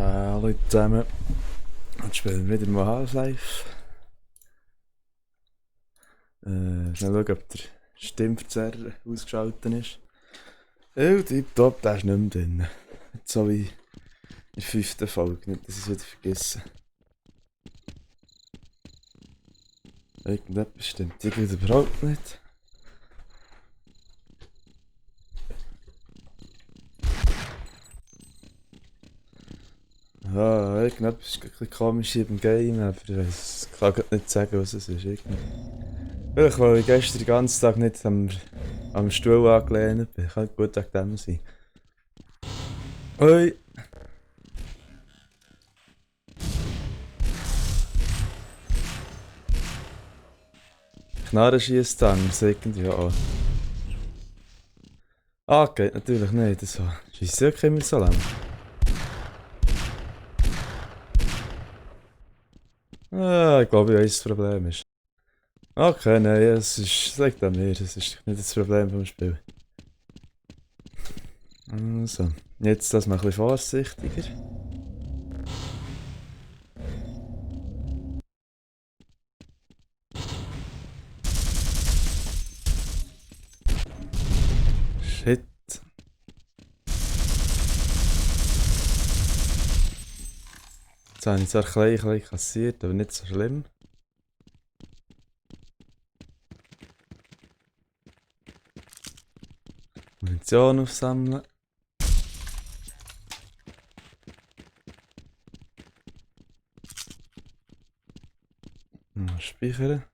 Hallo zusammen. Jetzt spielen wir wieder mal Half-Life. Schnell schauen, ob der Stimmverzerrer ausgeschaltet ist. Tipptopp, der ist nicht mehr drin. Nicht so wie in der 5. Folge, nicht, dass ich es wieder vergesse. Irgendetwas stimmt irgendwie überhaupt nicht. Ja, irgendetwas ist ein bisschen komisch hier beim Game, aber ich kann gerade nicht sagen, was es ist. Vielleicht, weil ich gestern den ganzen Tag nicht am Stuhl angelehnt bin. Kann gut wegen dem sein. Ui! Knarren schießt dann, das irgendwie auch. Ah, geht natürlich nicht. So. Schießt wirklich immer so lang. Ah, ich glaube, ich weiss, das Problem ist. Okay, nein, es liegt an mir. Das ist nicht das Problem vom Spiel. Also, jetzt das mal ein bisschen vorsichtiger. Shit. Jetzt habe ich zwar ein bisschen kassiert, aber nicht so schlimm. Munition aufsammeln. Speichern.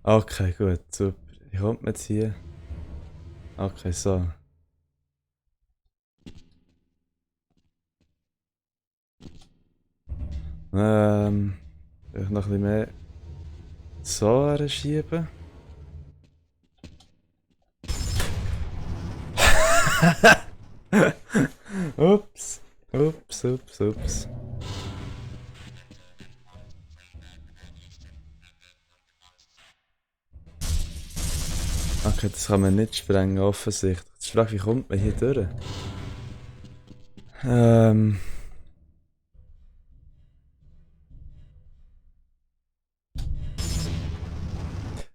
Okay, gut, super. Wie kommt man jetzt hier? Okay, so. Vielleicht noch ein bisschen mehr so schieben. Ups. Ups. Okay, das kann man nicht sprengen, offensichtlich. Die Frage, wie kommt man hier durch?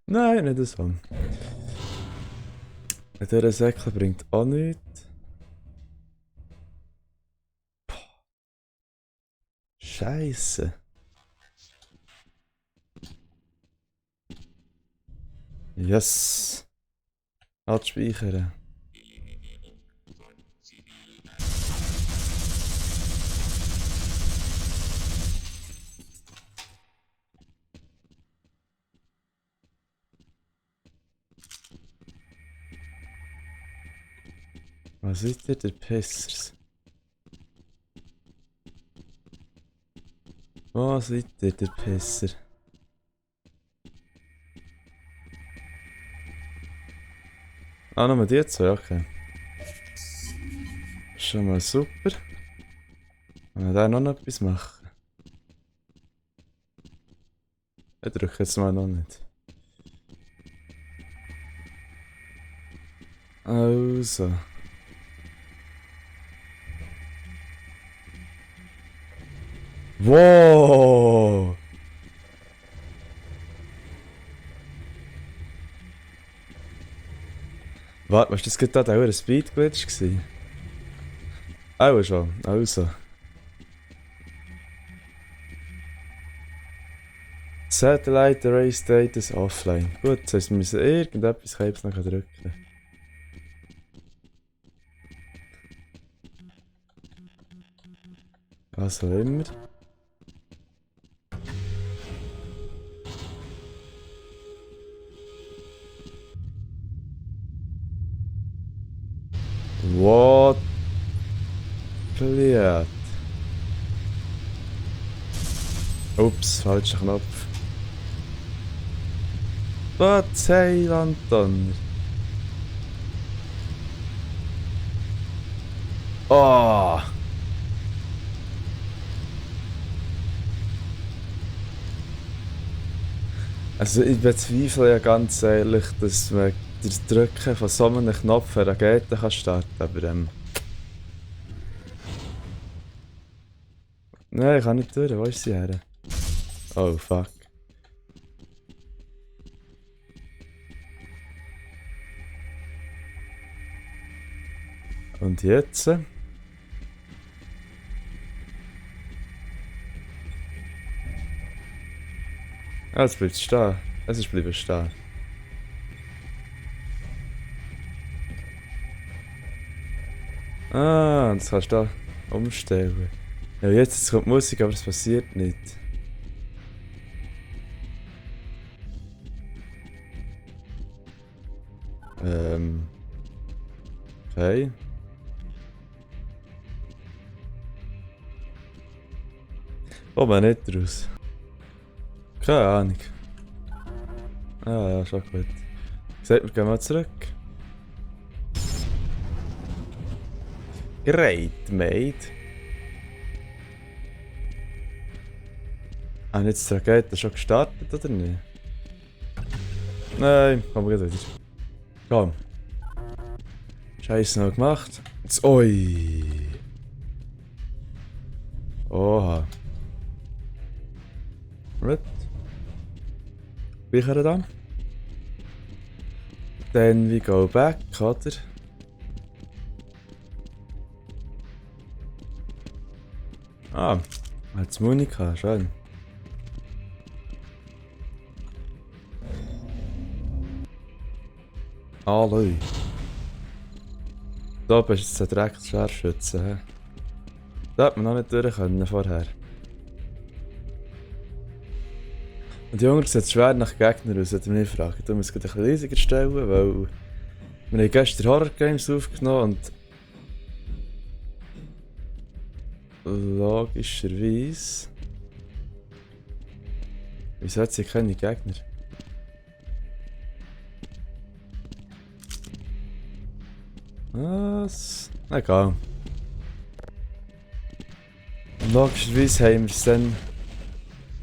Nein, nicht so. Der Säckchen bringt auch nichts. Scheiße. Yes. Halt speichern. Was ist der Pissers? Was ist der Pisser? Ah, nur die zwei, okay. Schon mal super. Wenn wir da noch etwas machen. Ich drücke jetzt mal noch nicht. Also. Wow! Warte, was das gerade auch ein Speed-Glitch gewesen? Auch schon, also. Satellite Array Status offline. Gut, das heisst, wir müssen irgendetwas Krebs noch drücken. Was auch immer. What? Blöd. Ups, falscher Knopf. Was, hey, Anton? Oh! Also ich bezweifle ja ganz ehrlich, dass man das Drücken von so einem Knopf eine Rakete kann starten, aber nein, ich kann nicht durch, wo ist sie her? Oh fuck. Und jetzt? Ah, jetzt bleibt es stehen. Es ist bleiben stehen. Ah, das kannst du da umstellen. Ja, jetzt kommt Musik, aber es passiert nicht. Okay. Kommt man nicht raus. Keine Ahnung. Ah ja, schon gut. Sagt, wir gehen mal zurück. Great, mate. Haben jetzt die Rakete schon gestartet oder nicht? Nein, komm gleich wieder. Komm. Scheiße noch gemacht. Jetzt, oi. Oha. Right. Speichern dann. Then we go back, oder? Ah, hat's Monika, schön. Hallo. Da bist jetzt ein Drecksschwerschütze. Da hat man noch nicht durch können vorher. Und die Hunger sieht schwer nach Gegnern aus, hätte mich fragen. Du musst es ein bisschen riesiger stellen, weil wir haben gestern Horror Games aufgenommen und logischerweise. Wieso hat sie keine Gegner? Was? Egal. Logischerweise haben wir es dann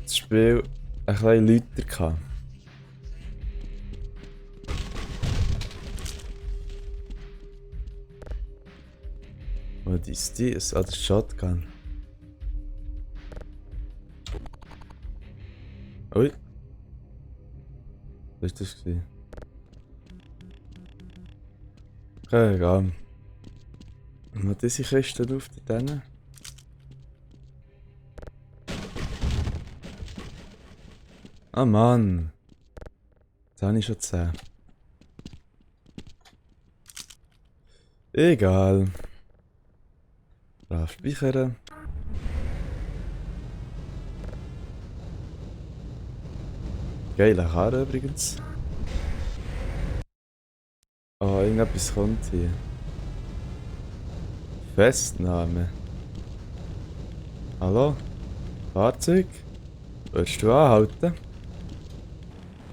das Spiel ein bisschen lauter gehabt. Was ist das? Ah, das ist Shotgun. Ui. Was war das? Okay, egal. Mal diese Kiste auf denen. Ah Mann. Jetzt habe ich schon 10. Egal. Brav speichern. Geile Karre übrigens. Oh, irgendetwas kommt hier. Festnahme. Hallo? Fahrzeug? Willst du anhalten?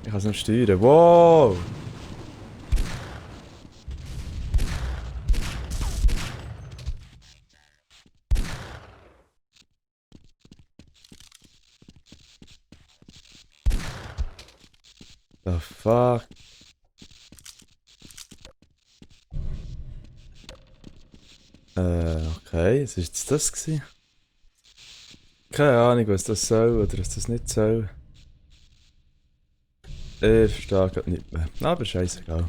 Ich kann es nicht steuern. Wow! The fuck? Okay, was war jetzt das gewesen? Keine Ahnung, was das soll oder was das nicht soll. Ich verstehe gerade nicht mehr. Aber scheißegal.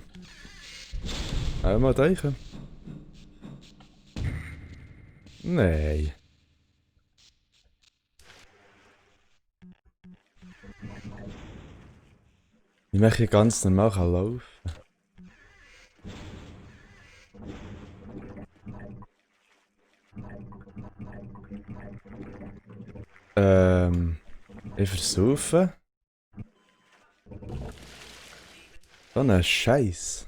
Mal teichen. Nein. Ich mache hier ganz normal laufen. Ich versuche. So ein Scheiß.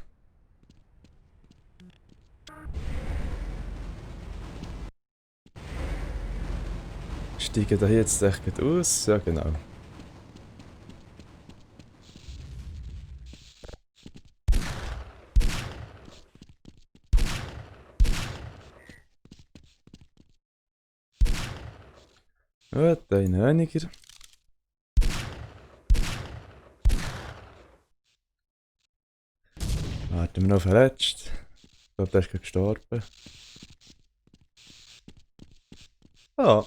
Steigen da jetzt echt gut aus? Ja, genau. Gut, einen weniger. Werden wir noch verletzt? Ich glaube, der ist gerade gestorben. Ja.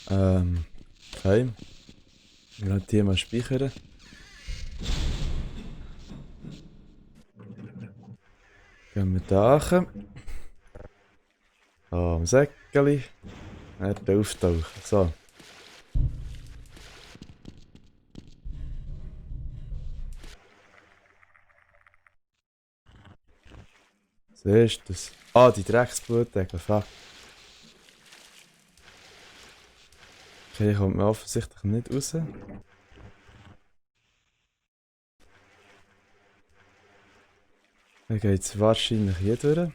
Okay. Wir werden die mal speichern. Gehen wir da hin. Am Säckeli. Er auftauchen. So. Siehst du das? Ah, die Drecksblutdeckel, fuck. Okay, kommt mir offensichtlich nicht raus. Dann geht es wahrscheinlich hier durch.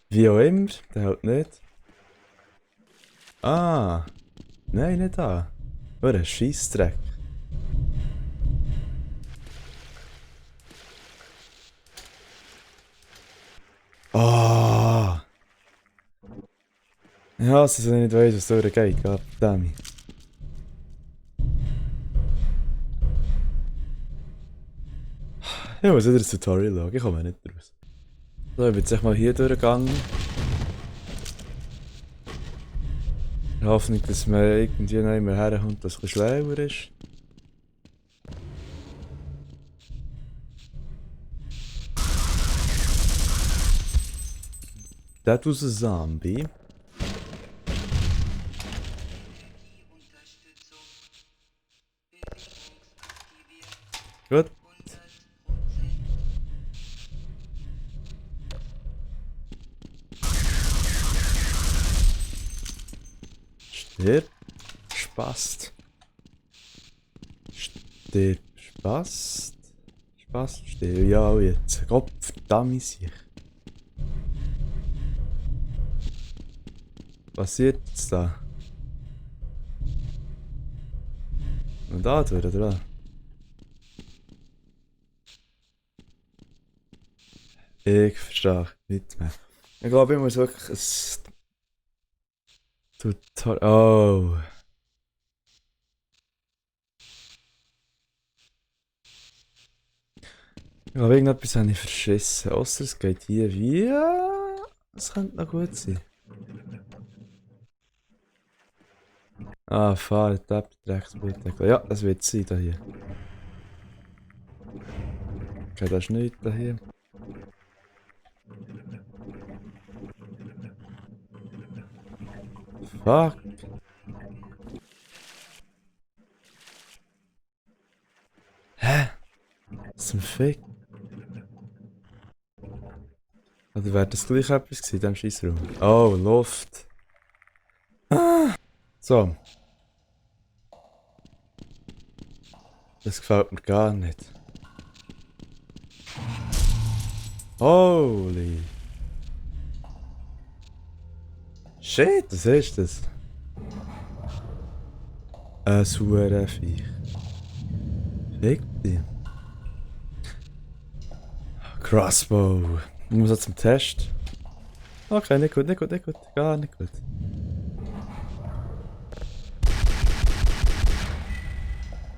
Wie auch immer, der hält nicht. Ah, nein, nicht da. Oh, ein Scheissdreck. Ah! Ja, also, wenn ich nicht weiss, was da geht, goddammit. Ich muss wieder das Tutorial schauen, ich komme nicht raus. So, ich bin jetzt mal hier durchgegangen. In der Hoffnung, dass man irgendwie noch immer herkommt, dass es ein bisschen schlauer ist. That was a zombie. Gut. Stirb. Spast. Stirb. Spast. Spast. Stirb. Ja, jetzt. Gott verdammt sich. Was passiert jetzt da? Und da durch, oder? Ich verstehe nicht mehr. Ich glaube, ich muss wirklich ein Tutorial. Oh. Ich glaube, irgendetwas habe ich verschissen. Ausser es geht hier wie. Das könnte noch gut sein. Ah, Fahrt ab, Drecksblutdeckel. Ja, das wird es sein, da hier. Okay, das ist nichts da hier. Fuck. Hä? Was zum Fick? Oder wäre das gleich etwas gewesen in diesem Scheissraum? Oh, Luft. Ah. So. Das gefällt mir gar nicht. Holy. Shit, was ist das? Ein Hurenviech. Fick dich. Crossbow. Ich muss jetzt zum Test. Okay, nicht gut, nicht gut, nicht gut. Gar nicht gut.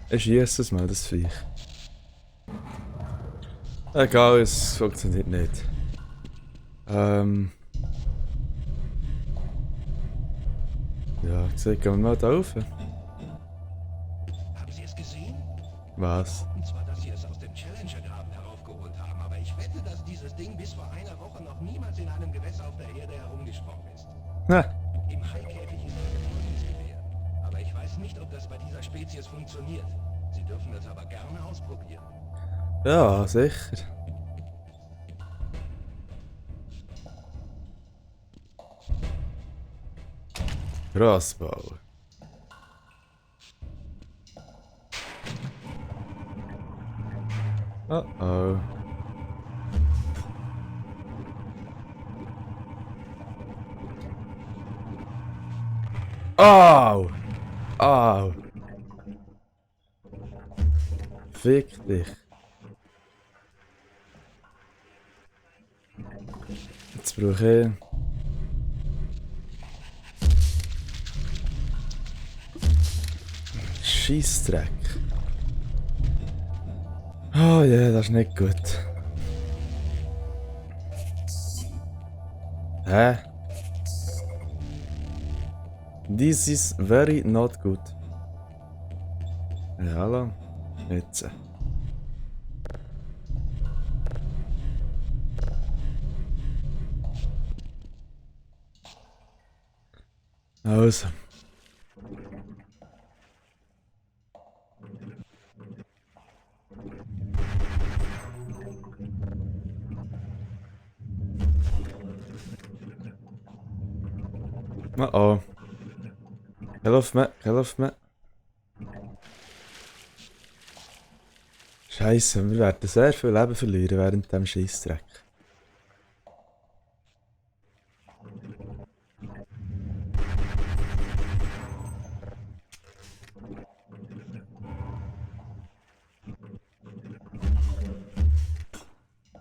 Ich schieße es mal, das Viech. Egal, es funktioniert nicht. Ja, ich sehe, gehen wir mal da rauf. Haben Sie es gesehen? Was? Und zwar, dass Sie es aus dem Challenger-Graben heraufgeholt haben. Aber ich wette, dass dieses Ding bis vor einer Woche noch niemals in einem Gewässer auf der Erde herumgesprungen ist. Ha. Im Haikäfig ist ein Betäubungsgewehr. Aber ich weiß nicht, ob das bei dieser Spezies funktioniert. Sie dürfen das aber gerne ausprobieren. Ja, sicher. Crossbow. Oh oh. Au! Au! Fick dich. Jetzt brauche ich... Scheissdreck. Oh je, das ist nicht gut. Hä? This is very not good. Ja, hallo. Jetzt. Also. Oh oh. Hilf mir, hilf mir. Scheiße, wir werden sehr viel Leben verlieren während dem Scheissdreck.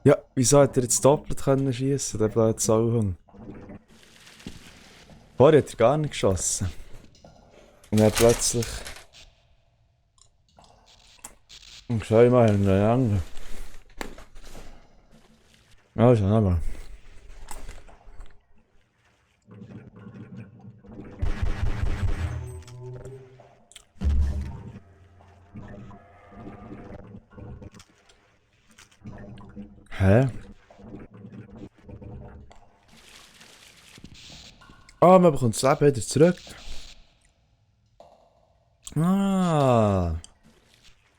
Ja, wieso hat er jetzt doppelt können schiessen, der blöde Sauhund? Vorher hat er gar nicht geschossen. Und dann plötzlich... Und schau mal hintereinander. Also, nochmal. Hä? Ah, man bekommt das Leben wieder zurück. Ah.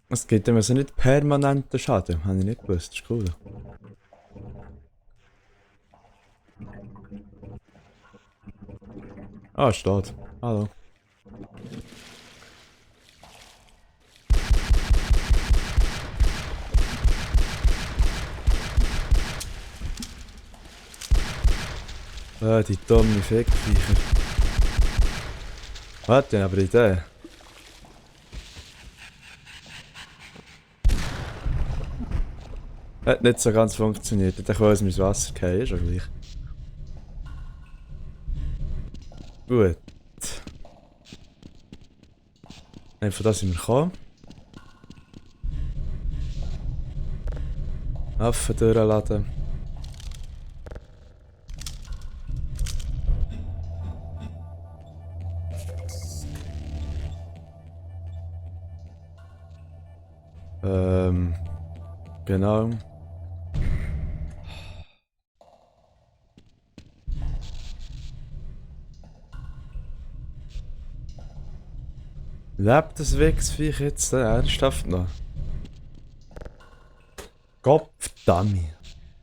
Es gibt ihm also nicht permanenten Schaden. Habe ich nicht gewusst. Das ist cool. Ah, steht. Hallo. Ah, die dumme Fickviecher. Warte, aber Idee. Hat nicht so ganz funktioniert. Ich wollte ins Wasser fallen, ist ja gleich. Gut. Von da sind wir gekommen. Waffen durchladen. Genau. Lebt das Wichsviech jetzt ernsthaft noch? Gottverdammt.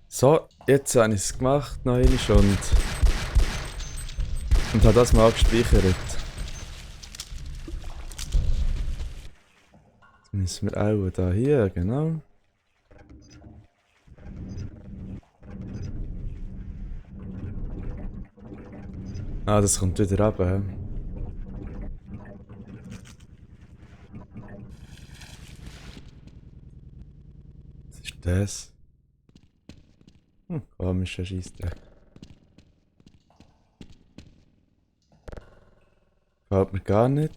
So, jetzt habe ich es gemacht, noch einmal und habe das mal gespeichert. Jetzt müssen wir auch da hier, genau. Ah, das kommt wieder runter. Was ist das? Komischer Scheissdreck. Gefällt mir gar nicht.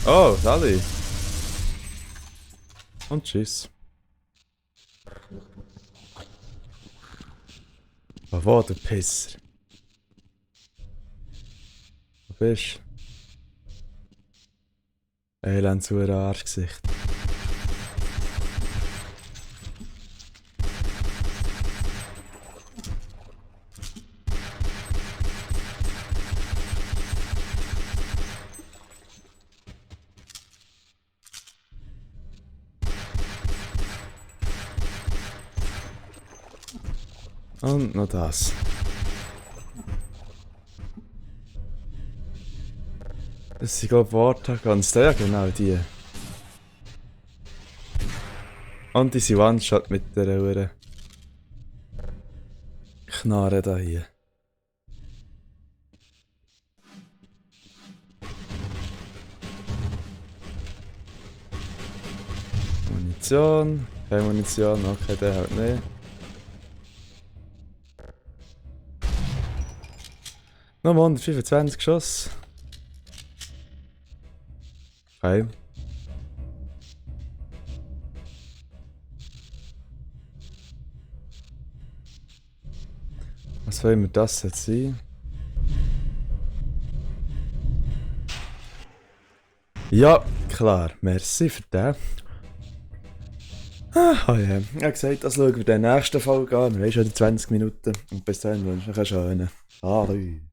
Oh, Sally. Und tschüss. Wo, du Pisser? Wo bist du? Elends Arschgesicht. Und noch das. Das sind glaube ich Worte ganz ja genau die. Und diese One-Shot mit der Uhr. Knarre da hier. Munition. Keine Munition, okay, der halt nicht. Nochmal 125 Schuss. Okay. Was wollen wir das jetzt sein? Ja, klar. Merci für den. Ah, ja. Ich habe gesagt, das schauen wir in der nächsten Folge an. Wir haben schon 20 Minuten. Und bis dahin wünsche ich euch einen schönen Abend.